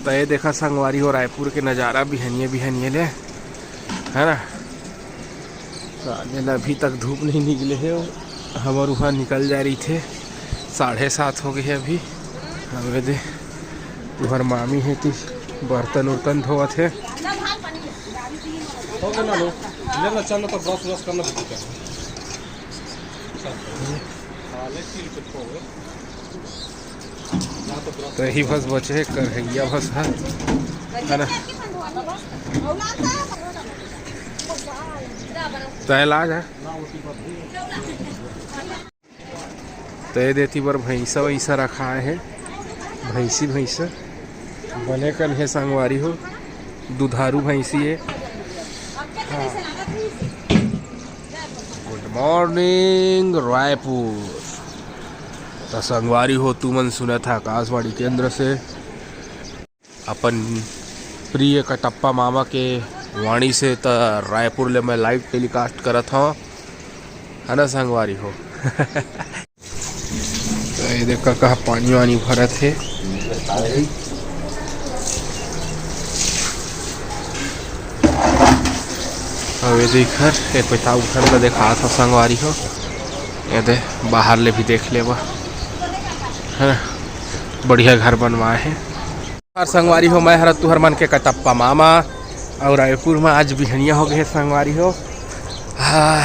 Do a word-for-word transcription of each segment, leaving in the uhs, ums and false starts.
त ये देखा संगवारी हो, रायपुर के नजारा बिहनिया बिहनिया ले, है ना। साले ला अभी तक धूप नहीं निकले हे, हमर उहाँ निकल जा रही थे, साढ़े सात हो गए हे अभी। हवे दे, तुहर मामी हे ती बर्तन उर्तन धोवत हे। हो गया ना लो, ले ना, चल ना, तो ब्रश व्रश करना भी ठीक है। चल। हाँ, ले, चिल पे खो गए। तो यही बस बचे हे, करहैया बस है, है ना। तय लाज है। तय देती बर भैंसा वैसा रखाए हे, भैंसी भैंसा बने कन हे संगवारी हो, दुधारू भैंसी हे। हाँ। गुड मॉर्निंग रायपुर। त संगवारी हो, तुमन सुनत हा आकाशवाणी केंद्र से अपन प्रिय कटप्पा मामा के वाणी से, त रायपुर ले मैं लाइव टेलीकास्ट करत हव, है ना संगवारी हो। त ये देख कका पानी वानी भरत हे। अब ये देख घर, ये पेता उठन ला देखात हव संगवारी हो। ये दे बाहर ले भी देख लेवा, है ना, बढ़िया घर बनवाए हे। और संगवारी हो, मैं हरा तुहर मन के कटप्पा मामा, और रायपुर में आज बिहनिया हो गए संगवारी हो। हाँ,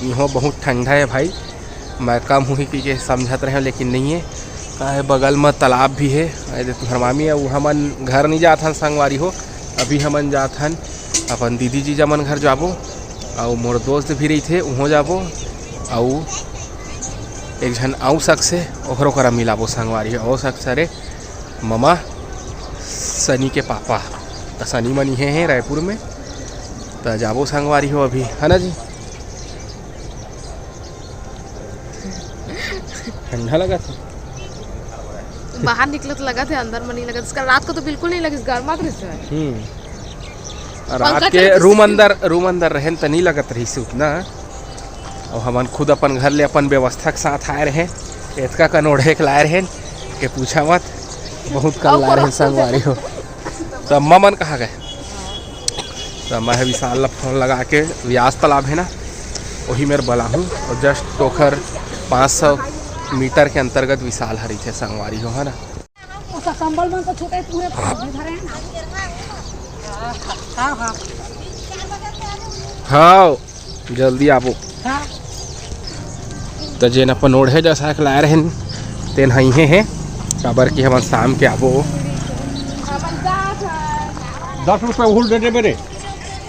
इहो बहुत ठंडा है भाई, मैं कम हुई कि के समझत रहे लेकिन नहीं है। काहे बगल में तालाब भी है। अरे तुहर मामी, अउ हमन घर नहीं जात हन संगवारी हो, अभी हमन जात हन अपन दीदी जीजा मन घर जाबो, अउ मोर दोस्त भी रही थे, उहों जाबो, अउ एक झन अउ शख्स है, ओकरो करा मिलाबो संगवारी हो। अउ शख्स, अरे ममा सनी के पापा, त सनी मन इहे हे रायपुर में, त जाबो संगवारी हो अभी, है ना जी? ठंडा लगा था। बाहर निकले तो लगा था, अंदर में नहीं लगा। इसका रात को तो बिल्कुल नहीं लगा, इस गर्मा तो रहता है। हम्म। और रात पंखा के चलता रूम सीधे। अंदर, रूम अंदर रहन त नहीं लगत रही से उतना। अउ हमन खुद अपन घर ले अपन व्यवस्था के साथ आए रहेन, एतका कन ओढ़े के लाए रहेन के पूछा मत, बहुत कन अउ लाए रहेन कोरोना संगवारी हो। त अम्मा मन कहाँ गए? त मैं ह विशाल ला फोन लगा के, व्यास तालाब है ना, वही मेर बला हूँ, और जस्ट टोखर पाँच सौ मीटर के अंतर्गत विशाल हरी थे संगवारी हो, है ना। उसका कंबल मन तो छोटे पूरे भरे हैं ना। हाँ, हाँ। हाँ, जल्दी आबो। हाँ। त जेन अपन ओढ़े जैसा के लाए रहेन, तेन हइहे हे, काबर कि हमन शाम के आबो। दस रुपये उहुल दे दे मेरे।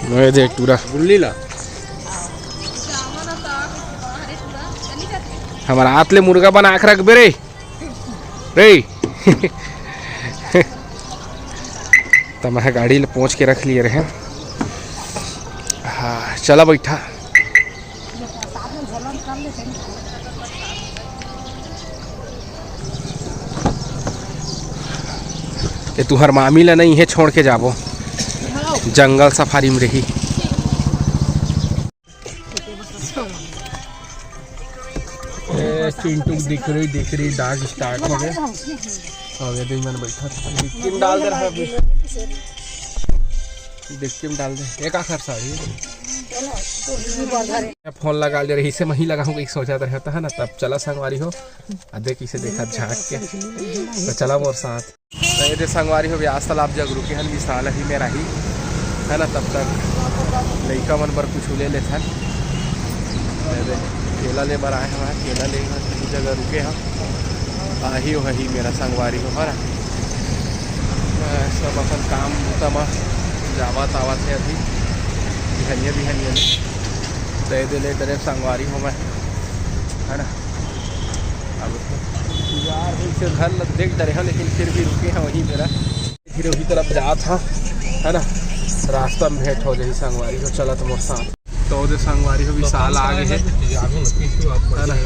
मैं देख टूरा। गुल्ली ला। हमारा हाथ ले मुर्गा बना के रख बे रे। रे। त मैं गाड़ी ले पहुँच के रख लिए रहे। हाँ, चला बैठा। ये तुहर मामी ला नहीं है, छोड़ के जाबो, जंगल सफारी में रही। ए, चिंटू दिख रही, दिख रही, डांस स्टार्ट हो गया। अब ये दो मन बैठा, डिक्की में डाल दे रहा है अभी। डिक्की में डाल दे। एक आखिर साड़ी। फोन लगा ले रही से, वहीं लगाऊंगा, एक सोचा रहता है ना, तब चला संगवारी हो। आ देख इसे देखा झांक के, तो चला मोर साथ। तो ये दे संगवारी हो, ब्यास तालाब जग रुके हन, विशाल अभी मेर आही, है ना, तब तक लइका मन बर कुछ ले लेथन। ये दे, केला ले बर आए हमारे, केला ले बर कुछ जगह रुके हम, आही वही मेरा संगवारी हो, है ना। अ, सब अपन काम बुता म जावत आवत है अभी, बिहनिया बिहनिया में। तो ये दे ले डरे संगवारी हो मैं, है ना। अब यार, इसे घर लग देख डरे हैं, लेकिन फिर भी रुके हैं वहीं मेरा। फिर वही तरफ जात हा, है ना, रास्ता में भेंट हो जाही संगवारी हो, चला तो मोर साथ। तो ओदे संगवारी हो, विशाल आ गए हैं, है ना।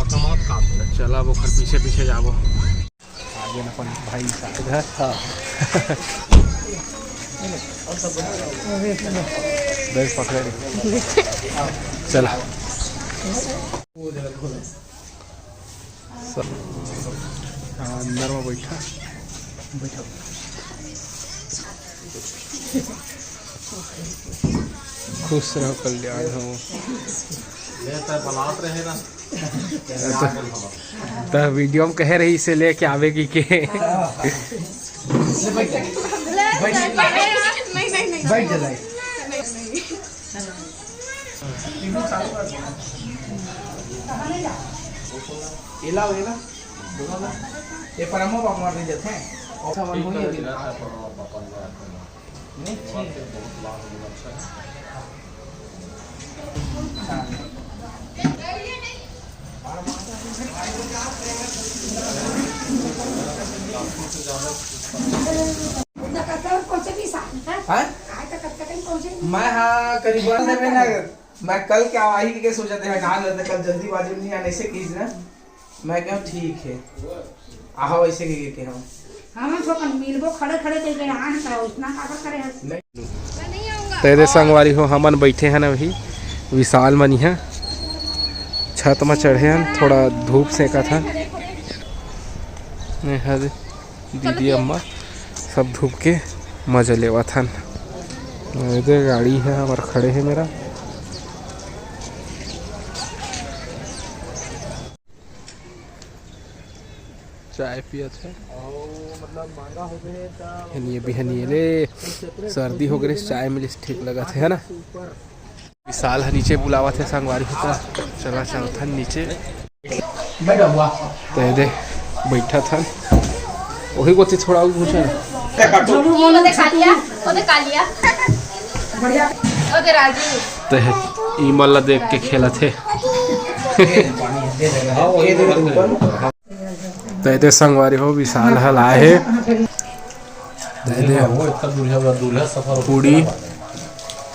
तो चला, अब ओकर पीछे पीछे जाबो। आगे ना अपन भाई विशाल घर। हाँ। बैग पकड़े। चला। हाँ, अंदर में बैठा। बैठो। खुश रहो, कल्याण हो। ले, तैं बलात रहे ना। त वीडियो में कहे रहिस हे लेके आवे कहिके। ले, बैठ जा। बैठ जा। नहीं, नहीं, नहीं। बैठ जा, बैठ। एला, एला। ये परमा बाबा मार दे जथे। और मन होई अभी। नहीं, ठीक है। हाँ? मैं हाँ, करीबन देवे ना। मैं कल क्या आही के सोचा थे, मैं कहा था, कल जल्दीबाजी में नहीं आने से कीज ना। मैं कहा ठीक है, आहा वैसे के, के हम। हम तो कल मिलबो खड़े खड़े कह के आए हैं, तो इतना काबर करे हैं? नहीं। त एदे संगवारी हो, हमन बैठे हन अभी विशाल मन इहाँ छत म चढ़े हन, थोड़ा धूप सेकत हन। ये हर दीदी अम्मा सब धूप के मजा लेवत हन। एदे गाड़ी है हमर खड़े है मेरा। चाय पियत है। बिहनिए बिहनिए ले सर्दी हो गए, चाय मिलिस ठीक लगत है, है ना? विशाल ह नीचे बुलावत है संगवारी हो, त चला चलत हन नीचे। त एदे बैठत हन, वही कोती थोड़ा अउ घुसे ना। ओदे कालिया, ओदे कालिया। ओदे राजू। त ई मन ला देख के खेलत हे। त एदे संगवारी हो, विशाल ह लाए हे। त एदे पूड़ी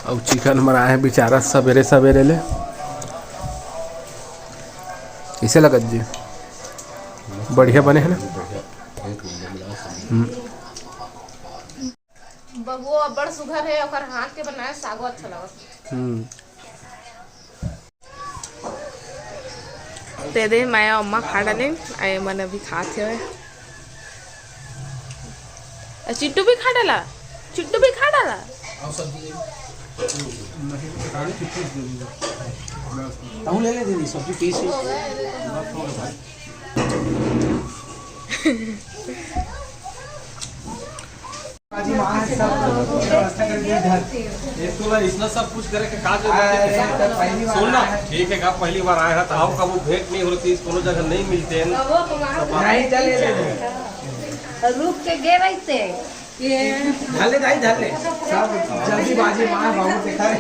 अउ चिकन बनाए हे बेचारा सबेरे सबेरे ले। कइसे लगत जी? बढ़िया बने हे ना? हम्म। बबुओ अब्बड़ सुघर हे, ओकर हाथ के बनाए सागो अच्छा लगत। हम्म। त एदे मैं अम्मा खा डालेन, ए मन अभी खात हे। अ, चिट्टू भी खा डाला, चिट्टू भी खा डाला। तहूँ ले ले दीदी, सब्जी पीस ही। ये तोला इसना सब कुछ करे के का जरूरत है? सुन ना, ठीक है, का पहली बार आए हैं, तो आओ, कबू भेंट नहीं होती, कोनो जगह नहीं मिलते हैं। नहीं, चले, चले। रुक के गे रहिते। धर ले दाई, धर ले। सब जल्दीबाजी में बाबू देखा है।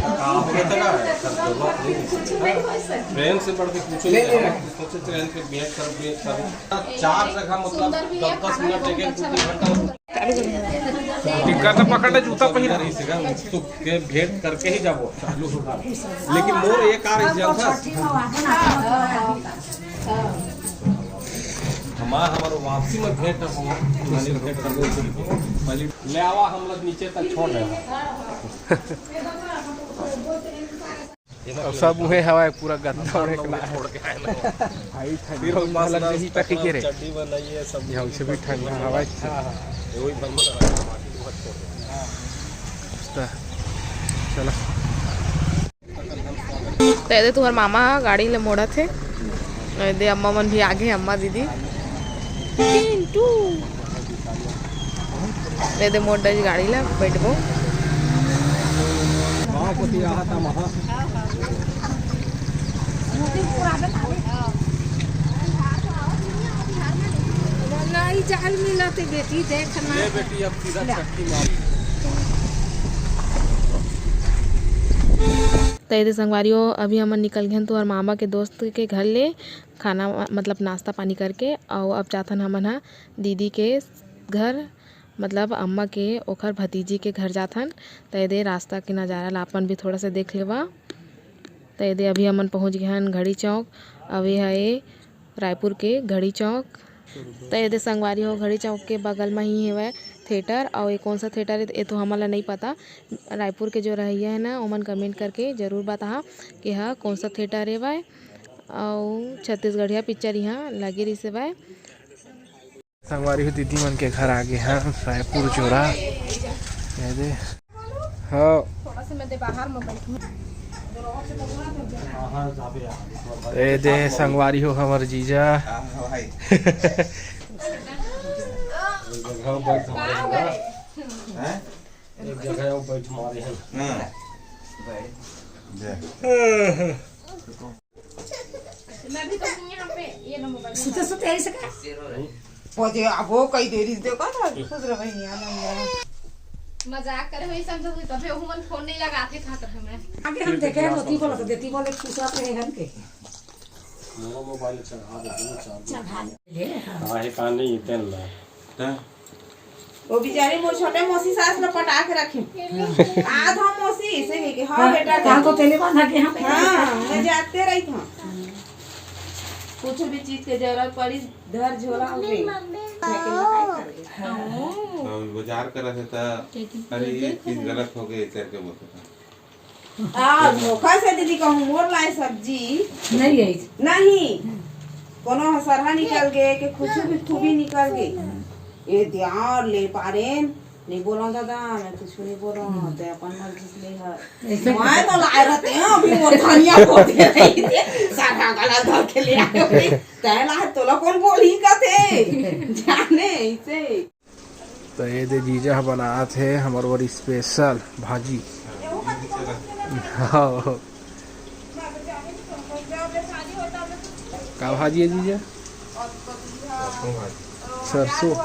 प्रेम से बढ़ के कुछ नहीं है। सोचे ट्रेन पे बैठ कर, बैठ कर। चार जगह, मतलब, दस दस मिनट, एक एक, दू दू घंटा। टिक्का तो पकड़ ले, जूता पहिर। इसी का उत्सुक के भेंट करके ही जाबो। लेकिन मोर ये कार इस जगह हमार, हमार वापसी में भेंट हो, माने भेंट करबो। पहले ले आवा, हम लोग नीचे तक छोड़ रहे हैं। अब सब उहे हवाए, पूरा गद्दा उड़े के लाए। छोड़ के आए ना। भाई, ठंडी फिर हम लग रही, टकी के रे। चड्डी बनाइए सब। यहाँ से भी ठंडा हवा है। हाँ, हाँ। वही बंद करा, माटी को छोड़ दे। त चलो। त एदे तुहर मामा गाड़ी ले मोड़त हे। एदे अम्मा मन भी आगे, अम्मा दीदी। चिंटू। एदे मोड़ डरी गाड़ी ला, बैठबो। नहीं, जाल मिला ते बेटी, देख ना। ले बेटी, अब सीधा ले। छठी मार। त एदे संगवारी हो, अभी हमन निकल गए हन तुहर मामा के दोस्त के घर ले, खाना, मतलब, नाश्ता पानी करके, अउ अब जाथन हमन ह दीदी के घर, मतलब, अम्मा के, ओखर भतीजी के घर जाथन। त एदे रास्ता के नजारा ला अपन भी थोड़ा सा देख लेवा। त एदे अभी हमन पहुँच गए हन घड़ी चौक। अउ ये ह ए रायपुर के घड़ी चौक। त एदे संगवारी हो, घड़ी चौक के बगल म ही हेवय थिएटर। अउ ये कौन सा थिएटर हे, ये तो हमन ला नहीं पता। रायपुर के जो रहइया हे ना, ओमन कमेंट करके जरूर बताहा कि हा कौन सा थिएटर हेवय। अउ छत्तीसगढ़िया पिक्चर इहाँ लगे रिहिस हेवय। संगवारी हो, दीदी मन के घर आ गे हन, रायपुर जोरा। कह दे। हाँ। थोड़ा सा मैं दे बाहर में बैठूं। ए दे संगवारी हो हमर जीजा। हाँ, हाँ भाई। एक जगह बैठ मारे हैं ना। हैं? एक जगह बैठ मारे हैं। हाँ। दे। मैं भी तो हूँ यहाँ पे, ये लो मोबाइल। सुते सुते ऐसे का? पोजे अब वो कई देरी से देखा था, खुश रह बहनिया ना मेरा। मजाक करे हुई समझो, तबे हुमन फोन नहीं लगाते खात रहे मैं। अभी हम देखे हैं, मोती बोला तो देती बोले, खुश रह रहे हैं के। मोरो मोबाइल चढ़ा दे, दोनों चार्ज। चढ़ा ले, हाँ। काहे का नहीं तेल ला। हाँ। वो बेचारी मोर छोटे मौसी सास ला पटा के रखे। आध हम मौसी ऐसे कह के, हाँ हाँ, बेटा, कहाँ जा। को तेले बांधा के यहाँ पे? हाँ, मैं जाते रही था। कुछ भी चीज के जरूरत पड़ी, धर झोला उठे। हाँ। तो बाजार करा थे ता, अरे ये चीज गलत हो गई करके बोलता था। आ, धोखा से दीदी कहूँ, मोर लाए सब्जी। नहीं है। नहीं। कोनो ह सरहा निकल गे, के कुछ भी खूबी निकल गे। ए दियार ले पारेन, नहीं बोला दादा, मैं कुछ नहीं बोला, ते अपन मर्जी से ले हर। ऐसे मैं तो लाए रहते हैं, अभी वो धनिया को दे रही थी, सरहा गला धर के ले आए हुए। तै लाए, तोला कौन बोली का थे? जाने, इसे। तो ये दे जीजा ह बनात हे हमर बर स्पेशल भाजी। हाँ। का भाजी है जीजा? सरसों।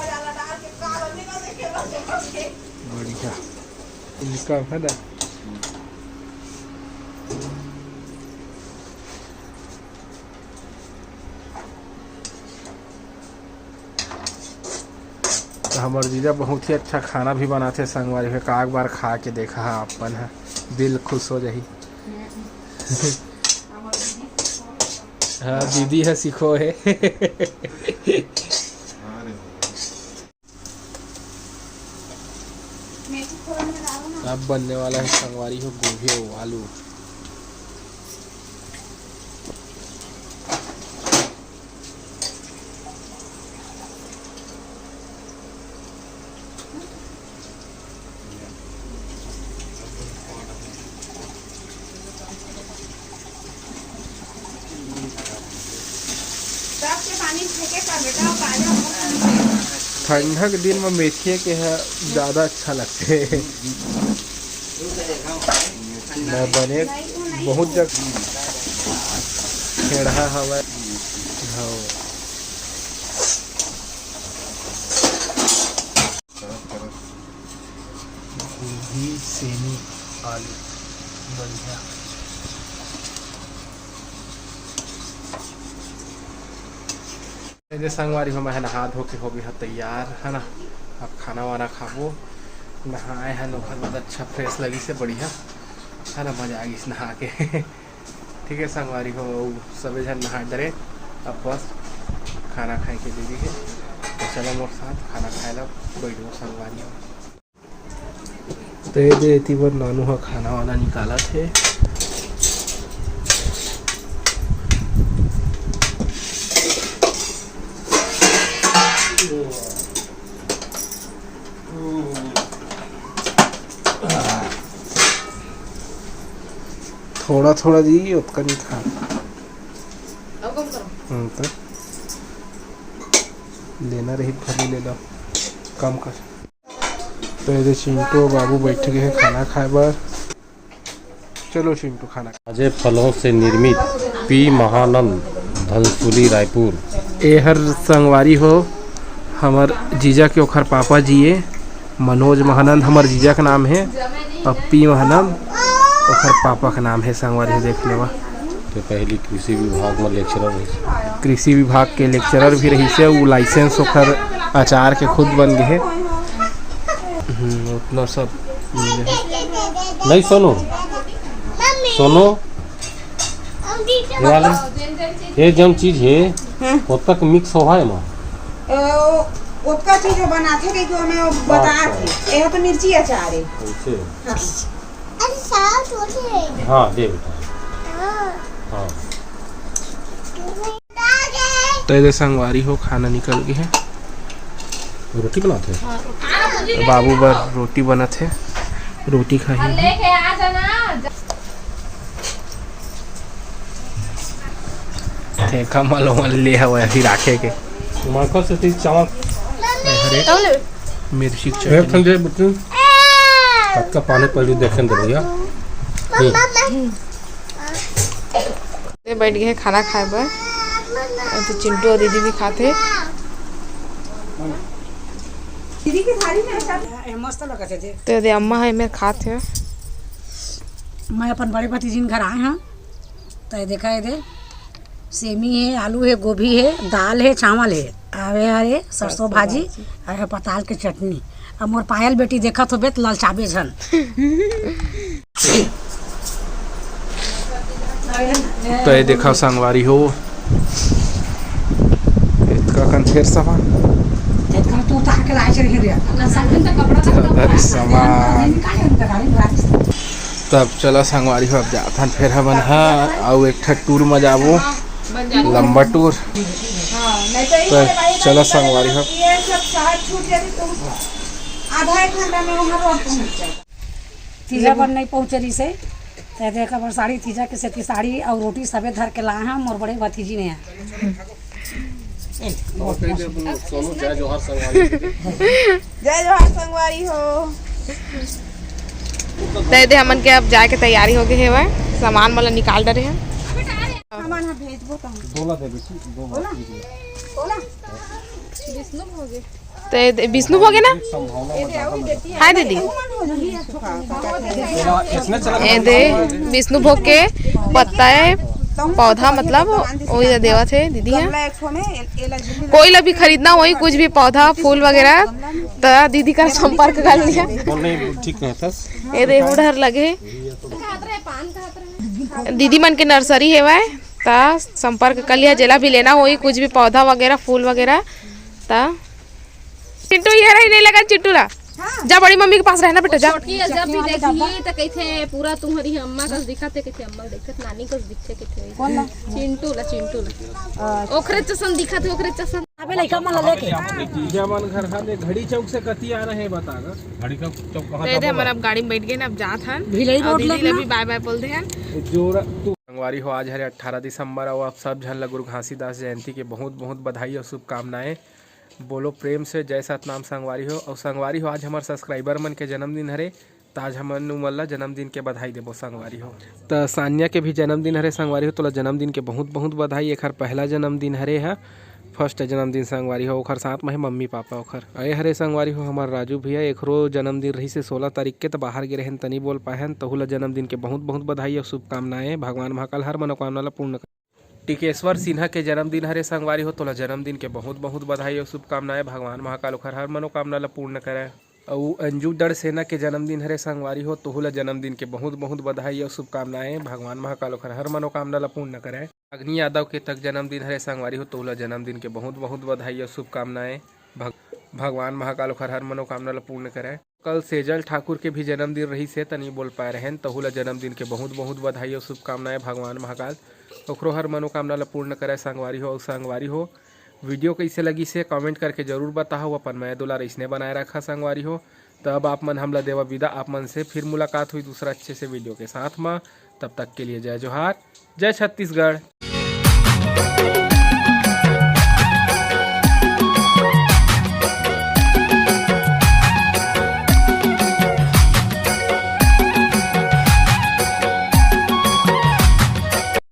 बढ़िया। इनका है ना। तो हमर जीजा बहुत ही अच्छा खाना भी बनाथे संगवारी हो, का एक बार खा के देखा हा अपन ह, दिल खुश हो जाही। हाँ, दीदी ह सिखो हे। अब बनने वाला है संगवारी हो गोभी और आलू। ठंडा के दिन में मेथी के ह ज्यादा अच्छा लगथे। मैं बने बहुत जग खेड़हा हवय। हाँ। गोभी, सेमी, आलू, बढ़िया। ये संगवारी हो, मैं नहा धो के हो गया तैयार, है ना। अब खाना वाना खाबो, नहाए हैं लोग, बहुत अच्छा फ्रेश लगी से बढ़िया, है ना, मजा आ गई नहा के। ठीक है संगवारी हो, सबे झन नहा डरे, अब बस खाना खाए के देरी है, तो चलो मोर साथ खाना खाए ला बैठो संगवारी हो। तो ये दे एती बर नानू ह खाना वाना निकालत हे। थोड़ा थोड़ा जी, ओतका नहीं खा। अब कम करो। हम्म, तो लेना रही, भले ले लो, कम कर। तो ये दे चिंटू बाबू बैठ गए हैं खाना खाए बर। चलो चिंटू खाना। ताजे फलों से निर्मित पी महानंद, धनसुली, रायपुर। ए हर संगवारी हो, हमर जीजा के ओखर पापा जी ए, मनोज महानंद हमर जीजा के नाम हे, अउ पी महानंद ओखर पापा के नाम हे। संगवारी हो, देख लेवा। तो पहली कृषि विभाग में लेक्चरर रहिस। कृषि विभाग के लेक्चरर भी रहिस हे, उ लाइसेंस ओखर अचार के खुद बन गे हे। हम्म, उतना सब मिले। नहीं, सुनो, सुनो, ये वाला, ये जौन चीज हे, हम्म। वो तक मिक्स हो है माँ। ओ, ओतका चीज वो बनाथे कहिके हमें वो बता अच्छा। थे। ये तो मिर्ची अचार है। ऐसे? हाँ। अरे, सास होते हैं। हाँ, दे बेटा। हाँ। हाँ। तो ये संगवारी हो, खाना निकल गए हैं। रोटी बनात हे। बाबू बर रोटी बनत हे, रोटी खाही। ठेका म लोन ले हवय अभी राखे के। माखा से तीस चावल। ए हरे, मिर्ची के एक ठन चटनी। दे बुतरू। कतका पानी पड़ी देखे न दे भैया। हम्म। ये बैठ गए खाना खाए बर। अउ तो चिंटू अउ दीदी भी खाथे। दीदी के थाली में ऐसा ए, मस्त लगत हे दे। तो ये दे अम्मा हे, मेर खात हे। मैं अपन बड़े भतीजिन घर आए हंव, तो ये देखा, ये दे सेमी हे, आलू हे, गोभी हे, दाल हे, चावल हे, अउ ये हरे सरसों भाजी, अउ ये पताल के चटनी। अब मोर पायल बेटी देखत होबे तो ललचाबे झन। तो ये देखा संगवारी हो, इतका कन फेर सामान। इतका तो उतार के लाए चल गिर गया। अरे सामान। तब चला संगवारी हो, अब जाथन फेर हमन ह, अउ एक ठा टूर म जाबो, लंबा टूर। तो चला संगवारी हो। ये सब शहर छूट जाती तो आधा एक घंटा में वहाँ रोड पहुँच जाए। तीजा बर नहीं पहुँचे रहिस हे, ते देख, हमर साड़ी तीजा के सेती साड़ी अउ रोटी सबे धर के लाए हंव, मोर बड़े भतीजी ने। ए, सोनू, जय जोहार संगवारी। जय जोहार संगवारी हो। दे दे, हमन के अब जाए के तैयारी हो गए हेवय, सामान मन ला निकाल डरे हन। सामान ह भेजबो त हम। दोला दे बेटी, दोला। दोला? दोला? विष्णु भोग हे। ते दे-, विष्णु भोग हे ना? संभावना में ज्यादा नजर। हाय दीदी। इसमें चला ए दे, विष्णु भोग के पत्ता हे, पौधा मतलब, वही ला देवत हे दीदी ह। कोई ला भी खरीदना होही, कुछ भी पौधा, फूल वगैरह, त दीदी कर संपर्क कर लिहा। बोल नहीं, ठीक नहीं था। ए दे, उधर लगे। दीदी मन के नर्सरी हेवय, त संपर्क कर लिहा, जेला भी लेना होही, कुछ भी पौधा वगैरह, फूल वगैरह, त चिंटू ये रही, नहीं लगा चिंटू ला। हाँ। जा बड़ी मम्मी के पास रहना बेटा, जा। छोटकी जब भी देखी त कहिथे, "पूरा तुम्हरी अम्मा कस दिखत हे," कहिथे, "अम्मा दिखत, नानी कस दिखथे," कहिथे। कौन ला? चिंटू ला, चिंटू ला। अच्छा। ओखरे जसन दिखत हे, ओखरे जसन। अबे लइका मन ला लेके। जीजा मन घर हा ले घड़ी चौक से कति आना हे बता गा। घड़ी चौक, चौक कहाँ दे दे, जाबो हमन गा? अब गाड़ी में बैठ गए ना, अब जात हन। भिलाई अउ रोड दीदी ले लगना। भी बाय बाय बोल दे हन। जोड़ा तू। संगवारी हो, आज हरे अट्ठारह दिसंबर, अउ आप सब झन ल गुरु घासीदास जयंती के बहुत बहुत बधाई अउ शुभकामनाएं। बोलो प्रेम से जय सतनाम संगवारी हो। अउ संगवारी हो, आज हमर subscriber मन के जन्मदिन हरे, त आज हमन उमन ला जन्मदिन के बधाई देबो संगवारी हो। त सानिया के भी जन्मदिन हरे संगवारी हो, तोला जन्मदिन के बहुत बहुत बधाई। एखर पहला जन्मदिन हरे ह, first जन्मदिन संगवारी हो। ओखर साथ में हे मम्मी पापा ओखर। अउ ए हरे संगवारी हो हमर राजू भैया, एखरो जन्मदिन रहिस हे सोलह तारीख के, त बाहर गे रहेन, त नइ बोल पाए हन। तहू ला जन्मदिन के बहुत बहुत बधाई अउ शुभकामनाएं। भगवान महाकाल हर मनोकामना ला पूर्ण टिकेश्वर सिन्हा के जन्मदिन हरे संगवारी हो, तोला जन्मदिन के बहुत बहुत बधाई अउ शुभकामनाएं। भगवान महाकाल ओखर हर मनोकामना ला पूर्ण करय। अउ अंजू दड़सेना के जन्मदिन हरे संगवारी हो, तोहू ला जन्मदिन के बहुत बहुत बधाई अउ शुभकामनाएं। भगवान महाकाल ओखर हर मनोकामना ला पूर्ण करय। अग्नि यादव के तक जन्मदिन हरे संगवारी हो, तोहू ला जन्मदिन के बहुत बहुत बधाई अउ शुभकामनाएं। भग-, भगवान महाकाल ओखर हर मनोकामना ला पूर्ण करय। कल सेजल ठाकुर के भी जन्मदिन रहिस हे, त नइ बोल पाए रहेन, तहू ला जन्मदिन के बहुत बहुत बधाई अउ शुभकामनाएं। भगवान महाकाल ओखरो हर मनोकामना ला पूर्ण करय संगवारी हो। अउ संगवारी हो, video कइसे लगिस हे comment करके जरूर बताहू। अपन मया दुलार अइसने बनाए रखा संगवारी हो। त अब आप मन हमला देवा विदा, आप मन से फिर मुलाकात होही दूसरा अच्छे से video के साथ म। तब तक के लिए जय जोहार, जय छत्तीसगढ़।